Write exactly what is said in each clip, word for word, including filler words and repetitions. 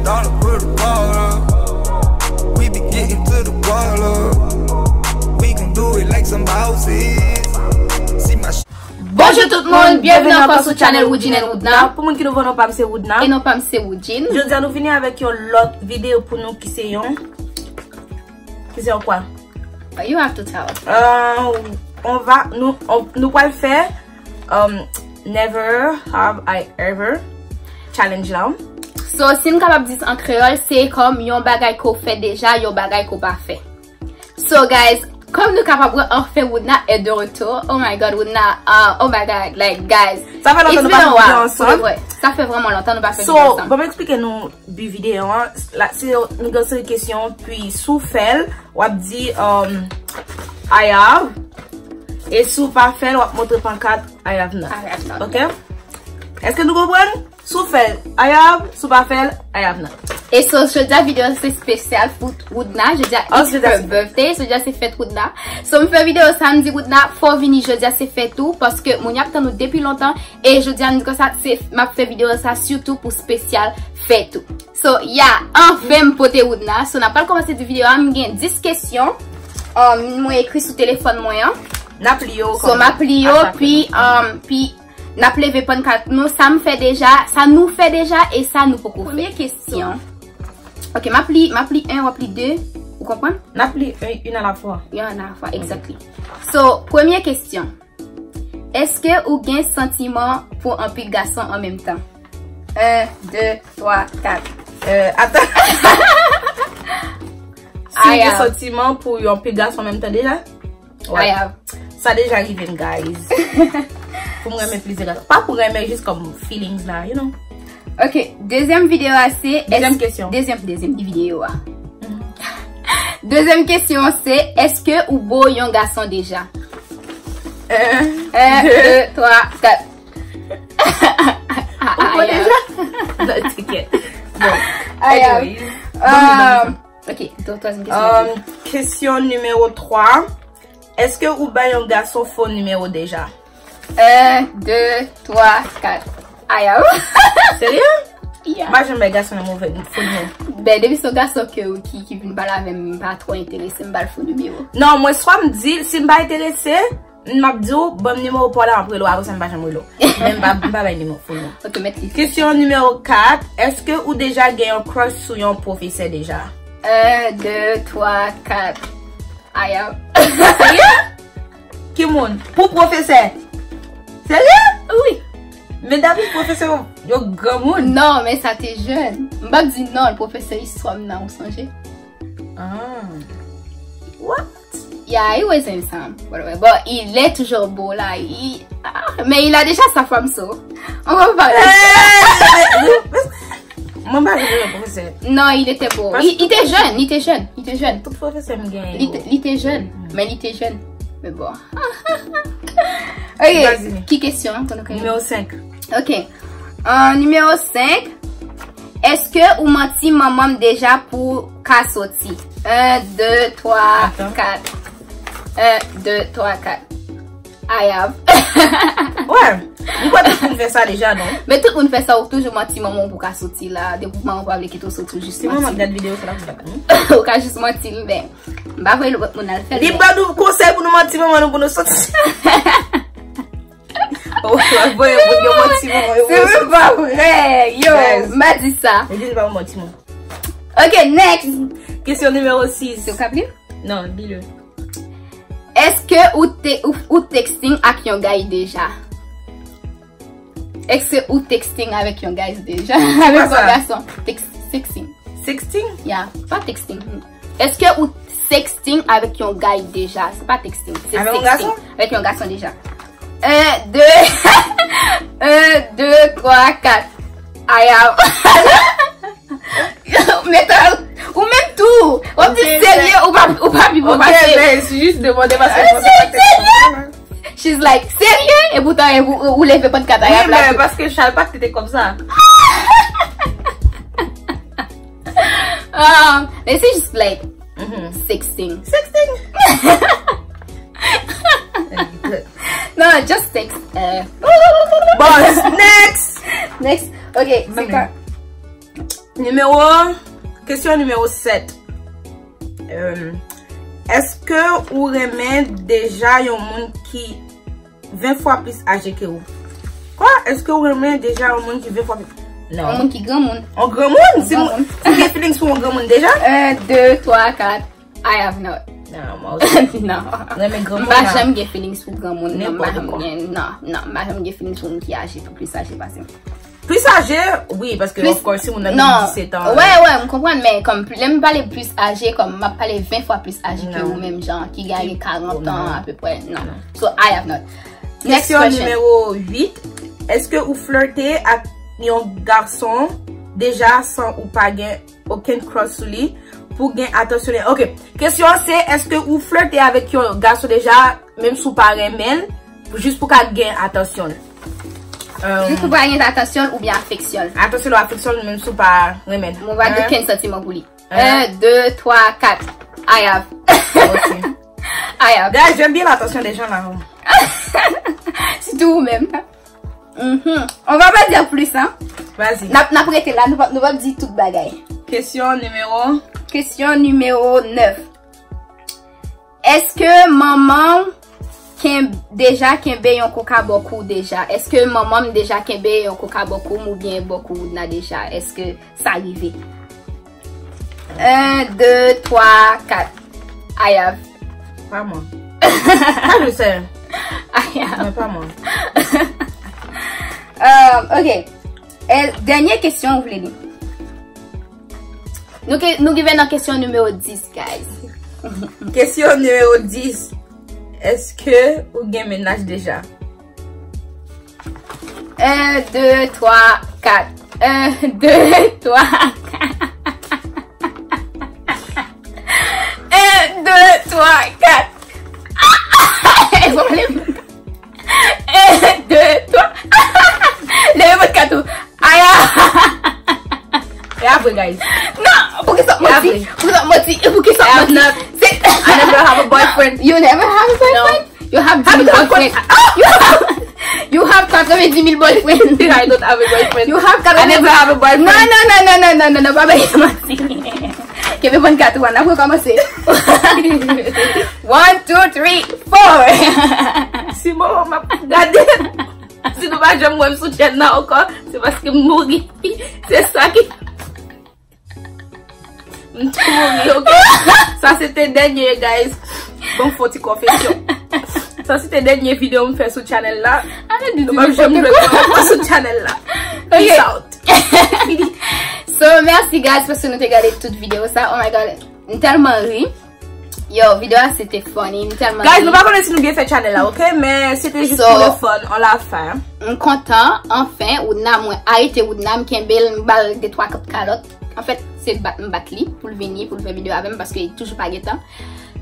Dollar for the water. We be getting to the water. We gon' do it like some bosses. See my sh- Bonjou tout moun, byenveni ankò sou channel Woodjine and Woodna. Pou moun ki nouvo, non pa m se Woodna. E non pa m se Woodjine. Jodi a nou vini avèk yon lòt videyo pou nou ki se yon, ki se yon kwa? But you have to tell us. Euh, on va, nou, on, nou pral fè, um, Never Have I Ever challenge la. So, si m kapab di an kreyòl, se kòm yon bagay ke w fè deja, yon bagay ke w pa fè. So, guys, kòm nou kapab wè, enfin, Woodna est de retour. Oh my God, Woodna, uh, oh my God, like, guys, sa fè lontan nou pa fè videyo ansanm. Pou de vrè, sa fè vrèman lontan nou pa fè videyo ansanm. So, bon, m eksplike nou bi videyo an. La, se, nou gen yon seri kesyon, pi si w fè l, w ap di, um, I have. E si w pa fè l, w ap montre pankat I have not. I have not. Ok? Èske nou konprann? Si w fè l, I have. Si w pa fè l, I have not. E so, jodi a videyo se espesyal pou Woodna. Jodi a it's her birthday. So, jodi a se fèt Woodna. So, m fè videyo sa, m di Woodna, fò w vini jodi a se fèt ou, paske moun y ap tann ou depi lontan. E jodi a, m di konsa, se, m ap fè videyo sa sitou pou espesyal fèt ou. So, yeah, anfen m pote Woodna. So, n ap pral kòmanse di videyo a. M gen dis kesyon. Um, mwen ekri sou telefòn mwen an. N ap li yo. So, m ap li yo, pi, um, pi n ap leve pankat nou. Sa m fè deja, sa nou fè deja, e sa nou poko fè. Premye kesyon. Ok, m ap li, m ap li en, w ap li de. Ou konprann? N ap li un, une à la fois. Une à la fois, exactly. So, premye kesyon. Èske ou gen santiman pou anpil gason an menm tan? En, de, twa, kat. Euh, atan. Si w gen santiman pou yon anpil gason an menm tan deja? Wi. Sa deja rive m, guys. Pou m renmen plizyè gason. Pa pou renmen, jis kòm feelings la, you know. Ok, dezyèm videyo a se... Dezyèm kesyon. Dezyèm, dezyèm videyo a. Dezyèm kesyon se, èske ou bo yon gason deja? En, de, twa, kat. Ou bo deja? Non, tcheke. Bon, anyways. Um, ok, twazyèm kesyon. Um, kesyon nimewo twa. Èske ou bay yon gason fo nimewo deja? En, de, twa, kat. Aya. Serye? Yeah. M pa janm bay gason nan move fo nimewo. Ben, depi se yon gason ke, ki, ki vin pale avè m, m pa twò enterese, m ba l fo nimewo. Non, mwen swa m di l, si m pa enterese, m ap di w, ban m nimewo pa w la, m ap rele w, apre sa m pa janm rele w. Men m pa, m pa bay nimewo fo nimewo. Ok, mèt li. Kesyon nimewo kat, èske ou deja gen yon crush sou yon pwofesè deja? En, de, twa, kat. Aya. Serye? Ki moun? Pou pwofesè? Serye? Wi. Men dabitid pwofesè yo, yo granmoun. Non, men sa te jèn. M p ap di non, pwofesè istwa m nan, ou sonje? Ah. What? Yeah, he was handsome, by the way. But il est toujours beau, là. Il, ah, mais il a déjà sa femme, so. On va pas... Mwen pa janm renmen pwofesè. Non, il était beau. Il, il était jeune, il était jeune, il était jeune. Tout pwofesè m genyen. Li te, li te jèn, men li te jèn. Men bon. Ok, ki kesyon? Nimewo senk. Ok. Euh, nimewo senk. Èske ou manti manman m deja pou ka soti? En, de, twa, kat. En, de, twa, kat. I have. Wè, m kwè tout moun fè sa deja, non? Men tout moun fè sa, ou toujou manti manman w pou ka soti la. Depi manman w pa vle kite w soti, ou jis manti. Si manman gad videyo sa, l ap bat nou. Ou ka jis manti l, men m pa vle lòt moun al fè l. Li ban nou konsèy pou nou manti manman nou pou nou soti. Oh, voye moun yo manti manman yo pou yo soti. Se menm pa vre, yo. M pa di sa. Ou di l pa manti manman. Ok, next. Kesyon nimewo sis. Se w k ap li? Non, li li. Èske ou te, ou, ou texting ak yon guy deja? Èske ou texting avèk yon guy deja? Avèk yon gason. Text, sexting. Sexting? Yeah, pa texting. Èske ou sexting avèk yon guy deja? Se pa texting, se sexting. Avèk yon gason? Avèk yon gason deja. En, de, en, de, twa, kat. Aya. Ou menm tou. W ap di serye, ou pa, ou pa pi bon pase. Ok, men se jis demande paske... She's like, serye? E poutan, e, ou, ou leve pankat a y ap la tou. Wi, men paske chal pa kite kòm sa. Ah, men se jis like, sexting. Sexting? Non, just text. Euh. Bon, next. Next. Ok, se kwa? Nimewo, kesyon nimewo sèt. Euh, èske ou renmen deja yon moun ki ven fwa plis aje ke ou? Kwa? Èske ou renmen deja yon moun ki ven fwa plis? Non. Yon moun ki granmoun. Yon granmoun? Si moun, granmoun. Si gen feelings pou yon granmoun deja? Un, deux, trois, quatre. I have not. Non, mwen osi. Non. Renmen granmoun. M pa janm gen feelings pou granmoun. Non, m pa janm gen, non, non, m pa janm gen feelings pou moun ki aje, ki plis aje pase m. Plis aje, wi, paske of course, si moun nan gen disèt an. Wè, wè, m konprann, men kòm lè m pale plis aje, kòm m ap pale ven fwa plis aje ke ou menm, jan, ki gen karant an apeprè, non. So, I have not. Next question. Kesyon nimewo uit. Èske ou flirte ak yon gason deja san ou pa gen okenn crush sou li pou gen atansyon li? Ok. Kesyon an se, èske ou flirte avèk yon gason deja, menm si w pa renmen l, jis pou ka gen atansyon l? Euh, jis pou ka gen atansyon l oubyen afeksyon l? Atansyon l ou afeksyon l, menm si w pa renmen l. Mwen pa gen okenn santiman pou li. Un, deux, trois, quatre. I have. Ok. I have. Guys, j'aime bien l'attention des gens là. Sitou ou menm. Mhm. On va pas dire plus, hein. Vas-y. N ap, n ap rete la, nou p ap, nou p ap di tout bagay. Kesyon nimewo. Kesyon nimewo nèf. Èske manman w ken-, deja kenbe yon koka bò kou w deja? Èske manman m deja kenbe yon koka bò kou m oubyen bò kou Woodna deja? Èske sa rive? Un, deux, trois, quatre. I have. Pa mwen. Pa nou sè. I have. Mwen pa mwen. Euh, ok. E dènye kesyon ou vle li? Nou ke, nou rive nan kesyon nimewo dis, guys. Kesyon nimewo dis. Èske ou gen mennaj deja? Un, deux, trois, quatre. Un, deux, trois, quatre. Un, deux, trois, quatre. E pwoblèm. Un, deux, trois. Leve mwen kat ou. Aya. E apre, guys. Non, poukisa w ap manti? Poukisa w ap manti? Poukisa w ap manti? I never have a boyfriend. You never have a boyfriend? You have dix mille boyfriend. You have, you have quatre-vingt-dix mille boyfriend. I don't have a boyfriend. You have quatre-vingt-dix. I never have a boyfriend. No, no, no, no, no, no, no, pa bay manti. Kenbe pran kat ou an, n ap rekòmanse. One, two, three, four. Si manman m ap gade, si nou pa janm wè m sou chèn nan ankò, se paske m mouri. Se sa ki M tou mouri, ok? Sa se te dènye, guys. Bon, fò ti konfesyon. Sa se te dènye videyo m fè sou channel la. Arrête de dire n'importe quoi. Nou p ap janm wè m ankò sou channel la. Ok. Peace out. Fini. So, mèsi, guys, paske nou te gade tout videyo sa. Oh my God. M tèlman ri. Yo, videyo a se te funny. M tèlman ri. Guys, nou pa konnen si nou byen fè channel la, ok? Men se te jis pou le fun, on l'a fait. M kontan, anfen, Woodna, mwen arete Woodna, m kenbe l, m ba l de twa kout kalòt. Anfèt, se bat m bat li pou l vini, pou l fè videyo avè m, paske li toujou pa gen tan.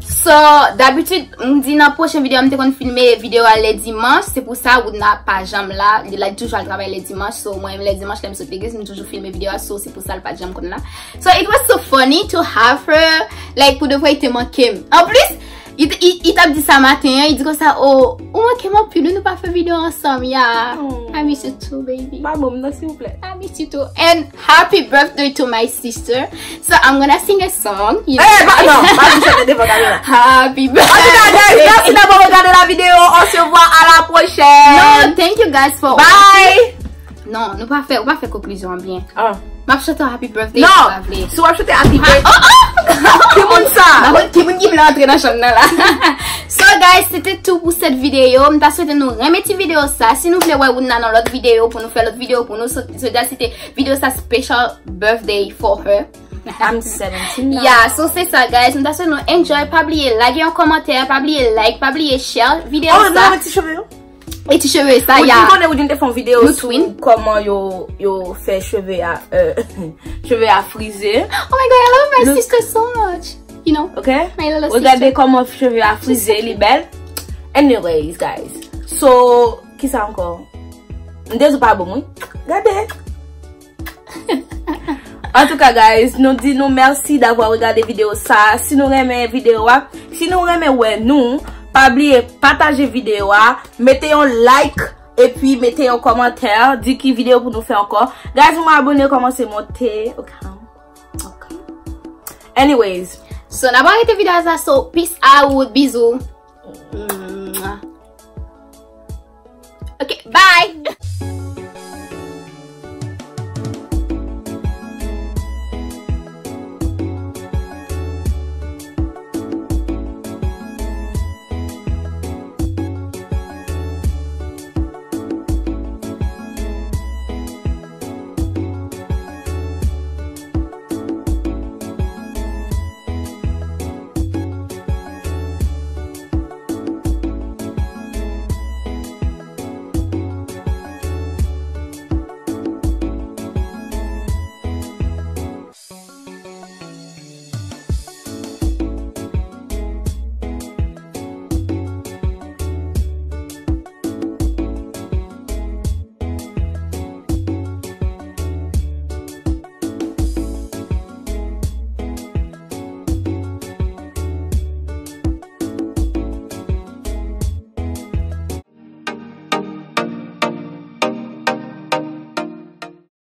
So, dabitid, m di nan pwochen videyo, m te konn filme videyo a lè dimanch, se pou sa Woodna pa janm la, li la toujou al travay lè dimanch, so mwen menm lè dimanch, lè m sot legliz, m toujou filme videyo a, so se pou sa l pa t janm konn la. So, it was so funny to have her, like, pou de vrè, li te manke m. Anplis, li, li, li t ap di sa maten an, li di konsa, "Oh, ou manke m anpil, wi, nou pa fè videyo ansanm, ya." Oh. I miss you too, baby. Pa ban m nan, silvouplè. I miss you too. And happy birthday to my sister. So I'm gonna sing a song. You know? Eh, pa, non, pa vin chante devan kamera. Happy birthday. Antouka, guys, mèsi d'avoir regardé la vidéo. On se voit à la prochaine. No, thank you guys for watching. Bye. Non, nou pa fè, ou pa fè konklizyon an byen. Ah. M ap chante happy birthday, non, si w pa vle. Si w ap chante happy birthday. Oh, oh! Ki moun sa? Ki moun ki vle antre nan chanm nan la? So, guys, se te tou pou sèt videyo. M ta swete nou renmen ti videyo sa. Si nou vle wè Woodna nan lòt videyo, pou nou fè lòt videyo pou nou, so, so that se te videyo sa special birthday for her. I'm seventeen now. Yeah, so se sa, guys. M ta swete nou enjoy. Pa bliye lage yon kòmantè, pa bliye like, pa bliye share videyo sa. Oh, nou avèk ti cheve yo? E ti cheve sa, ya. Ou di konnen, ou di te fè yon videyo sou kòman yo, yo fè cheve a, euh, cheve a frize. Oh my God, I love my sister so much. You know? Ok? My little sister. Regade kòman cheve a frize, li bèl. Anyways, guys. So, kisa ankò? M te di w pa bon, wi. Gade. Antouka, guys, nou di nou mèsi d'avoir regardé videyo sa. Si nou renmen videyo a, si nou renmen wè nou, pa bliye pataje videyo a, mete yon like, Epi mete yon kòmantè, di ki videyo pou nou fè ankò. Guys, mwen abone, kòmanse monte. Ok. Ok. Anyways. So, n ap arete videyo a sa. So, peace out. Bizou.